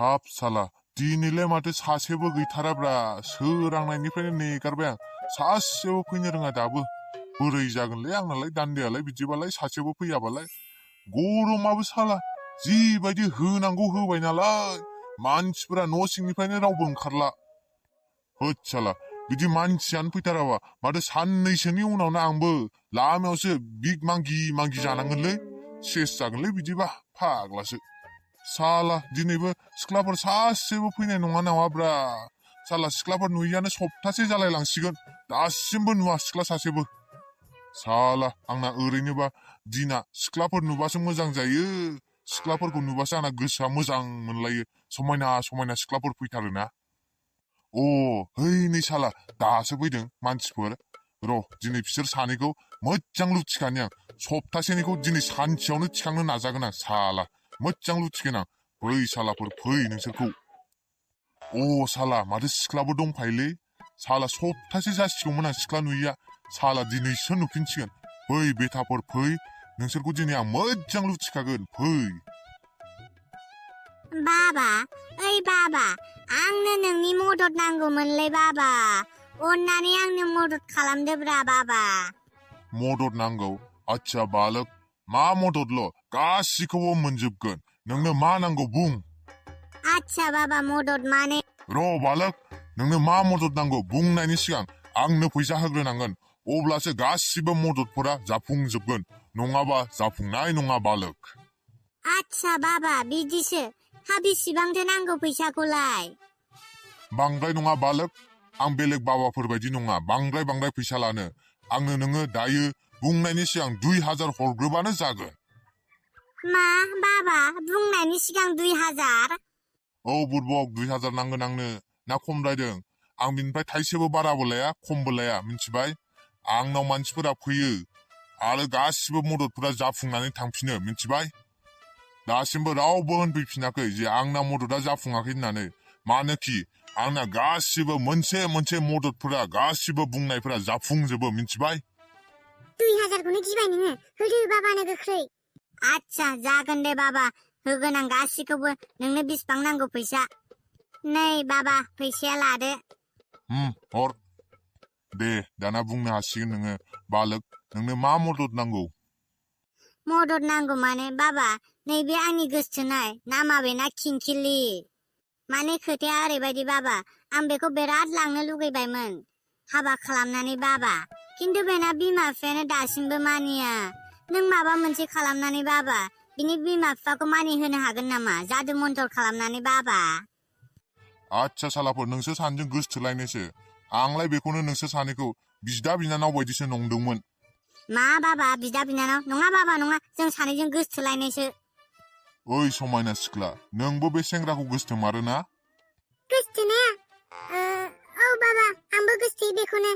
हाब साला दिनैलाय माथो सासेबो गैथाराब्रा सोरांनायनिफ्रायनो नेगारबाय आं सासेबो फैनो रोङा दाबो बोरै जागोनलै आंनालाय दान्दायालाय बिदिबालाय सासेबो फैयाबालाय गरमाबो साला जिबायदि होनांगौ होबाय नालाय मानसिफोरा न' सिंनिफ्रायनो रावबो ओंखारला होद साला बिदि मानसियानो फैथाराबा माथो साननैसोनि उनावनो आंबो लामायावसो बिग मांगि जानांगोनलै सेस जागोनलै बिदिबा फाग्लासो साला दिनैबो सिख्लाफोर सासेबो फैनाय नङा नामाब्रा साला सिख्लाफोर नुयैयानो सप्तासे जालायलांसिगोन दासिमबो नुवा सिख्ला सासेबो साला आंना ओरैनोबा दिना सिख्लाफोर नुबासो मोजां जायो सिख्लाफोरखौ नुबासो आंना गोसोआ मोजां मोनलायो समायना समायना सिख्लाफोर फैथारोना अ है नै साला दासो फैदों मानसिफोर र' दिनै बिसोर सानैखौ मोजां लुथिखानि आं सप्तासेनिखौ दिनै सानसेयावनो थिखांनो नाजागोन आं साला मोजां लुथिगोन आं फै सालाफोर फै नोंसोरखौ अ साला माथो सिख्लाबो दंफायोलै साला सप्तासे जासिगौमोन आं सिख्ला नुयैया साला दिनैसो नुफिनसिगोन फै बेथाफोर फै नोंसोरखौ दिनै आं मोजां लुथिखागोन फै बाबा ओइ बाबा आंनो नोंनि मदद नांगौमोनलै बाबा अन्नानै आंनो मदद खालामदोब्रा बाबा मदद नांगौ आच्छा बालक मा मददल' गासिखौबो मोनजोबगोन नोंनो मा नांगौ बुं आच्छा बाबा मदद माने र' बालक नोंनो मा मदद नांगौ बुंनायनि सिगां आंनो फैसा होग्रोनांगोन अब्लासो गासिबो मददफोरा जाफुंजोबगोन नङाबा जाफुंनाय नङा बालक आच्छा बाबा बिदिसो हा बेसेबांथो नांगौ फैसाखौलाय बांद्राय नङा बालक आं बेलेग बाबाफोर बायदि नङा बांद्राय फैसा लानो आंनो नोङो दायो बुंनायनि सिगां 2000 हरग्रोबानो जागोन मा बाबा बुंनायनि सिगां 2000 औ बुरबक 2000 नांगोन आंनो ना खमद्रायदों आं बिनिफ्राय थाइसेबो बाराबो लाया खमबो लाया मिथिबाय आंनाव मानसिफोरा फैयो आरो गासिबो मददफोरा जाफुंनानै थांफिनो मिथिबाय दासिमबो रावबो होनफैफिनाखै जे आंना मददा जाफुङाखै होननानै मानोखि आंना गासिबो मोनसे मददफोरा गासिबो बुंनायफोरा जाफुंजोबो मिथिबाय 2000खौनो गिबाय नोङो होदो बाबानो गोख्रै आच्छा जागोन दे बाबा होगोन आं गासिखौबो नोंनो बिसिबां नांगौ फैसा नै बाबा फैसाया लादो हर दे दाना बुंनो हासिगोन नोङो बालक नोंनो मा मदद नांगौ मदद नांगौ माने बाबा नैबे आंनि गोसथोनाय नामा बेना खिंखिलि माने खोथाया ओरैबायदि बाबा आं बेखौ बिराद लांनो लुगैबायमोन हाबा खालामनानै बाबा खिन्थु बेना बिमा बिफायानो दासिमबो मानिया नों माबा मोनसे खालामनानै बाबा बिनि बिमा बिफाखौ मानिहोनो हागोन नामा जादु मन्थर खालामनानै बाबा आच्छा सालाफोर नोंसोर सानैजों गोसथोलायनोसो आंलाय बेखौनो नोंसोर सानैखौ बिदा बिनानाव बायदिसो नंदोंमोन मा बाबा बिदा बिनानाव नङा बाबा नङा जों सानैजों गोसथोलायनायसो ओइ समायना सिख्ला नोंबो बे सेंग्राखौ गोसथोमारो ना गोसथोनाया औ बाबा आंबो गोसथोयो बेखौनो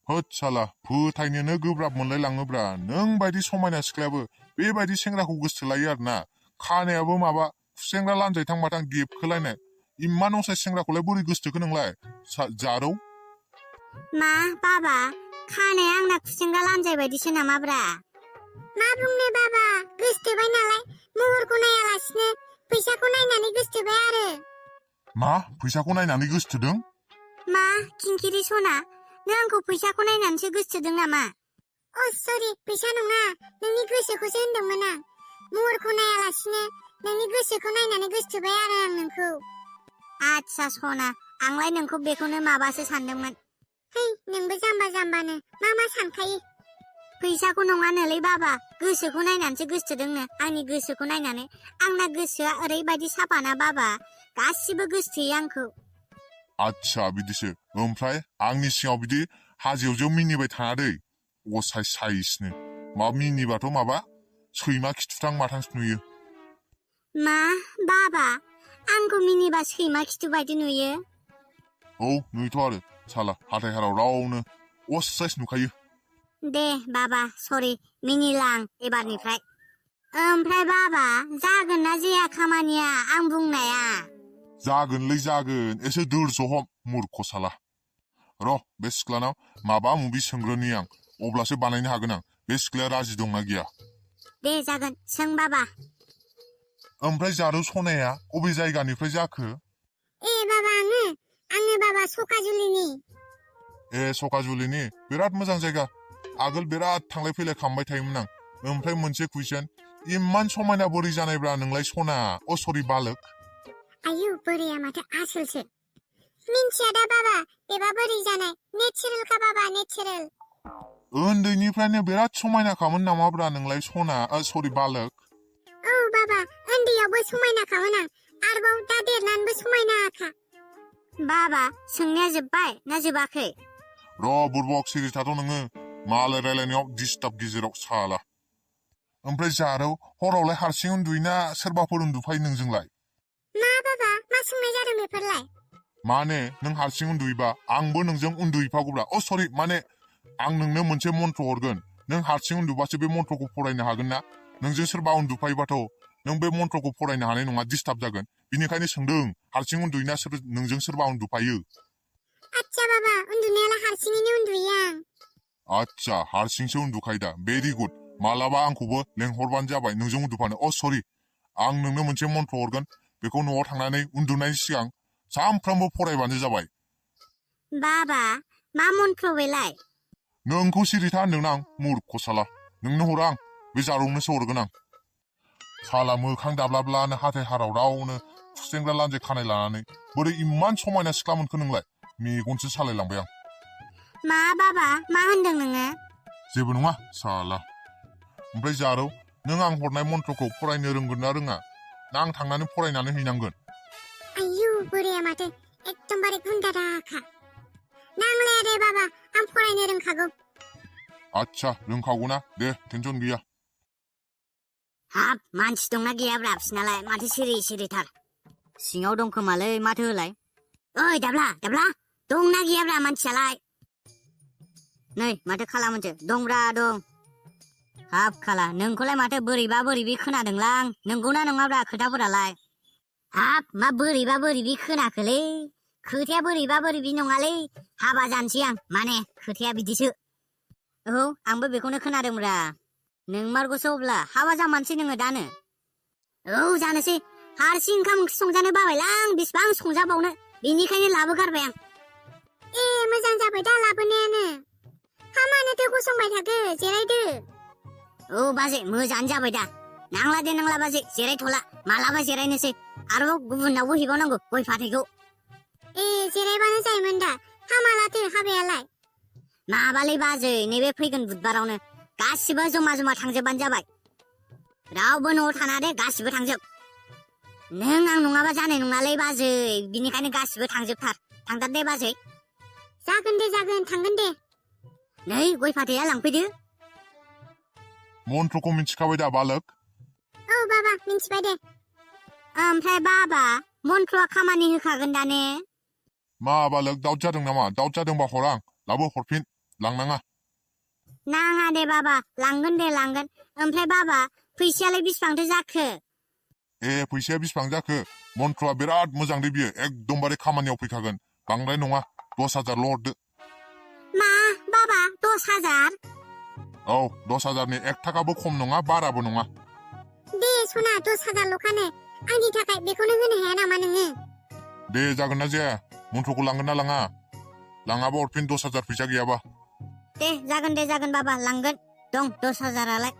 होद साला फोथायनोनो गोब्राब मोनलायलाङोब्रा नों बायदि समायना सिख्लायाबो बेबायदि सेंग्राखौ गोसथोलायो आरोना खानायाबो माबा खुसेंग्रा लानजायथां माथां गेबखोलायनाय इमान असाय सेंग्राखौलाय बोरै गोसथोखो नोंलाय जारौ मा बाबा खानाया आंना खुसेंग्रा लानजाय बायदिसो नामाब्रा मा बुंनो बाबा गोसथोबाय नालाय महरखौ नायालासिनो फैसाखौ नायनानै गोसथोबाय आरो मा फैसाखौ नायनानै गोसथोदों मा खिंखिरि सना नों आंखौ फैसाखौ नायनानैसो गोसथोदों नामा अ सरि फैसा नङा नोंनि गोसोखौसो होनदोंमोन आं महरखौ नायालासिनो नोंनि गोसोखौ नायनानै गोसथोबाय आरो आं नोंखौ आच्छा सना आंलाय नोंखौ बेखौनो माबासो सानदोंमोन है नोंबो जाम्बा जाम्बानो मा सानखायो फैसाखौ नङानोलै बाबा गोसोखौ नायनानैसो गोसथोदोंनो आंनि गोसोखौ नायनानै आंना गोसोआ ओरैबायदि साफाना बाबा गासिबो गोसथोयो आंखौ आच्छा बिदिसो ओमफ्राय आंनि सिगाङाव बिदि हाजोआव मिनिबाय थानादै असाय साइसनो मा मिनिबाथ' माबा सैमा खिथुथां माथांसो नुयो मा बाबा आंखौ मिनिबा सैमा खिथु बायदि नुयो औ नुयोथ' आरो साला हाथाय हाराव रावनो असाइस नुखायो दे बाबा सरि मिनिलां एबारनिफ्राय ओमफ्राय बाबा जागोन ना जाया खामानिया आं बुंनाया जागोनलै जागोन एसे दोरस' हम मुर्ख साला र' बे सिख्लानाव माबा मुबि सोंग्रोनि आं अब्लासो बानायनो हागोन आं बे सिख्लाया राजि दंना गैया दे जागोन सों बाबा ओमफ्राय जारौ सनाया अबे जायगानिफ्राय जाखो? बाबा आङो बाबा सखाजुलिनि। सखाजुलिनि बिराद मोजां जायगा। आगोल बिराद थांलाय फैलाय खालामबाय थायोमोन आं। ओमफ्राय मोनसे कुइसन, इमान समायना बोरै जानायब्रा नोंलाय सना? सरि बालक। आयु बोरैया माथो आसोलसो। मिन्थिया दा बाबा, बेबा बोरै जानाय? नेचारेलखा बाबा, नेचारेल। उन्दैनिफ्रायनो बिराद समायनाखामोन नामाब्रा नोंलाय सना? सरि बालक। औ बाबा, उन्दैयावबो समायनाखामोन आं, आरोबाव दा देरनानैबो समायनाखा। बाबा, सोंनाया जोब्बाय ना जोबाखै? र' बुरबक सिरि थाथ' नोङो। मालाय रायलायनायाव डिस्टार्ब गेजेराव साला। ओमफ्राय जारौ हरावलाय हारसिं उन्दुयोना सोरबाफोर उन्दुफायो नोंजोंलाय? मा बाबा, मा सोंनाय जादों बेफोरलाय? माने नों हारसिं उन्दुयोबा आंबो नोंजों उन्दुहैफागौब्रा। सरि माने आं नोंनो मोनसे मन्त्र हरगोन। नों हारसिं उन्दुबासो बे मन्त्रखौ फरायनो हागोन ना? नोंजों सोरबा उन्दुफायोबाथ' नों बे मन्त्रखौ फरायनो हानाय नङा, डिस्टार्ब जागोन। बिनिखायनो सोंदों, हारसिं उन्दुयोना नोंजों सोरबा उन्दुफायो? आच्छा बाबा, उन्दुनायालाय हारसिङैनो उन्दुयो आं। आच्छा, हारसिंसो उन्दुखायो दा। Very good. मालाबा आंखौबो लेंहरबानो जाबाय नोंजों उन्दुफानो। सरि, आं नोंनो मोनसे मन्त्र हरगोन। बेखौ न'आव थांनानै उन्दुनायनि सिगां सानफ्रामबो फरायबानो जाबाय। बाबा, मा मन्त्र बेलाय? नोंखौ सिरिथा होनदों आं, मुर्ख साला। नोंनो हरा आं, बे जारौनोसो हरगोन आं। साला मोखां दाब्लाब्लानो हाथाय हारावरावनो खुसेंग्रा लान्जाय खानाय लानानै बोरै इमान समायना सिख्ला मोनखो नोंलाय? मेगनसो सालायलांबाय आं। मा बाबा, मा होनदों नोङो? जेबो नङा साला। ओमफ्राय जारौ, नों आं हरनाय मन्त्रखौ फरायनो रोंगोन ना रोङा? ना आं थांनानै फरायनानै हैनांगोन? आयु बोराया माथो एकदमबारे गुन्दाराखा। नांलाया दे बाबा, आं फरायनो रोंखागौ। आच्छा, रोंखागौ ना? दे, टेनसन गैया। हाब, मानसि दंना गैयाब्रा बिसिनालाय? माथो सिरि सिरिथार। सिङाव दं खोमालै, माथो होलाय? ओइ दाब्ला, दंना गैयाब्रा मानसियालाय? नै माथो खालामोनसो? दंब्रा दं। हाब खाला, नोंखौलाय माथो बोरैबा बोरैबि खोनादोंलां। नंगौना नङाब्रा खोथाफोरालाय? हाब, मा बोरैबा बोरैबि खोनाखोलै? खोथाया बोरैबा बोरैबि नङालै, हाबा जानोसै आं, माने खोथाया बिदिसो। औ, आंबो बेखौनो खोनादोंब्रा। नोंमारगौसो अब्ला, हाबा जामारनोसै नोङो दानो? औ, जानोसै। हारसिं ओंखाम ओंख्रि संजानो बाबायलां, बेसेबां संजाबावनो। बेनिखायनो लाबोगारबाय आं। मोजां जाबाय दा लाबोनायानो। हामानोथो गसंबाय थाखो, जिरायदो। औ बाजै, मोजाङानो जाबाय दा। नांला बाजै, जिरायथ'ला, मालाबा जिरायनोसै। आरोबाव गुबुनावबो हैबावनांगौ गय फाथैखौ। जिरायबानो जायोमोन दा, हामालाथो हाबायालाय? माबालै बाजै, नैबे फैगोन बुधबारावनो गासिबो जमा जमा थांजोबबानो जाबाय। रावबो न'आव थाना दे, गासिबो थांजोब। नों आं नङाबा जानाय नङालै बाजै, बिनिखायनो गासिबो थांजोबथार। थांथार दे बाजै। जागोन दे, थांगोन दे। नै गय फाथैया लांफैदो। मन्त्रखौ मिथिखाबाय दा बालक? औ बाबा, मिथिबाय दे। ओमफ्राय बाबा, मन्त्रआ खामानि होखागोन दा ने? मा बालक, दाउट जादों नामा? दाउट जादोंबा हरा आं। लाबो, हरफिन, लांनाङा। नाङा दे बाबा, लांगोन दे लांगोन। ओमफ्राय बाबा, फैसायालाय बेसेबांथो जाखो? फैसाया बेसेबां जाखो? मन्त्रआ बिराद मोजां दे बियो, एकदमबारे खामानियाव फैखागोन। बांद्राय नङा, 10,000ल' हरदो। मा बाबा, 10,000? औ, 10,000नि 1 थाखाबो खम नङा, बाराबो नङा। दे सना, 10,000ल'खानो। आंनि थाखाय बेखौनो होनो हाया नामा नोङो? दे, जागोन ना जाया? मन्त्रखौ लांगोन ना लाङा? लाङाबा हरफिन, 10,000 फैसा गैयाबा। दे जागोन बाबा, लांगोन। दं 10,000आलाय।